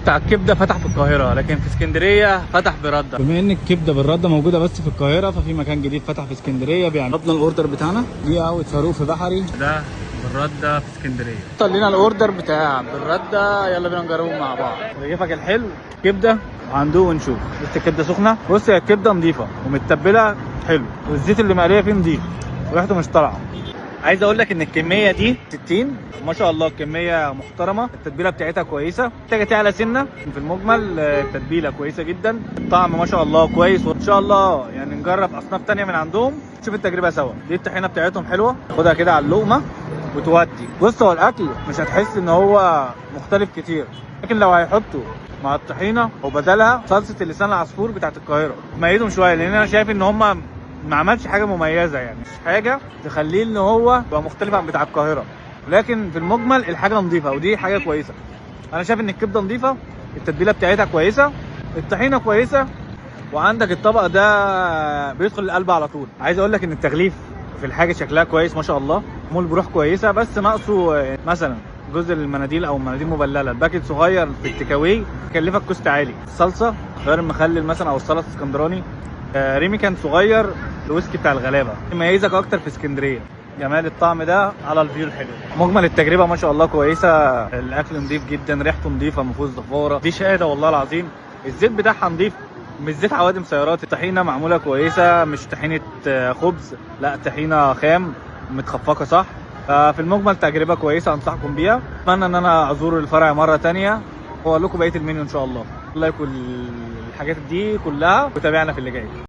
بتاع الكبده فتح في القاهرة، لكن في اسكندرية فتح برده. بما ان الكبده بالردة موجودة بس في القاهرة، ففي مكان جديد فتح في اسكندرية بيعمل. طلبنا ال order بتاعنا، دي قهوة فاروق في بحري، ده بالردة في اسكندرية. طلع لنا ال order بتاع بالردة، يلا بينا نجربه مع بعض. رغيفك الحلو كبده وهندوق ونشوف. لسه الكبده سخنة. بص يا الكبده نظيفة ومتبله حلو، والزيت اللي مقلية فيه نظيف وريحته مش طالعه. عايز اقول لك ان الكمية دي 60، ما شاء الله الكمية محترمه، التتبيله بتاعتها كويسة، محتاجه تعلى سنة. في المجمل التتبيله كويسة جدا، الطعم ما شاء الله كويس، وان شاء الله يعني نجرب اصناف تانية من عندهم، نشوف التجربة سوا. دي الطحينه بتاعتهم حلوة، خدها كده على اللقمة وتودي. بص هو الاكل مش هتحس ان هو مختلف كتير، لكن لو هيحطوا مع الطحينه وبدلها صلصه اللسان العصفور بتاعت القاهرة ميزهم شوية، لان انا شايف ان هم ما عملش حاجة مميزة، يعني مش حاجة تخليه ان هو يبقى مختلف عن بتاع القاهرة، لكن في المجمل الحاجة نظيفة ودي حاجة كويسة. انا شايف ان الكبده نظيفة، التتبيله بتاعتها كويسة، الطحينه كويسة، وعندك الطبق ده بيدخل القلب على طول. عايز اقول لك ان التغليف في الحاجة شكلها كويس ما شاء الله، معمول بروح كويسة، بس ناقصه مثلا جزء المناديل او مناديل مبلله، ال packet صغير في ال take away يكلفك cost عالي. الصلصه غير المخلل مثلا او السلطة الاسكندراني، ريمي كان صغير، الويسكي بتاع الغلابة يميزك اكتر في اسكندرية. جمال الطعم ده على ال view الحلو. مجمل التجربة ما شاء الله كويسة، الاكل نظيف جدا، ريحته نظيفة، ما فيهوش زفاره، دي شهادة والله العظيم. الزيت بتاعها نظيف، مش زيت عوادم سيارات. الطحينه معمولة كويسة، مش طحينه خبز، لا طحينه خام متخفقه صح. ففي المجمل تجربه كويسة انصحكم بيها. اتمنى ان انا ازور الفرع مرة ثانية واقول لكم بقية المنيو ان شاء الله. like والحاجات دي كلها، وتابعنا في اللي جاي.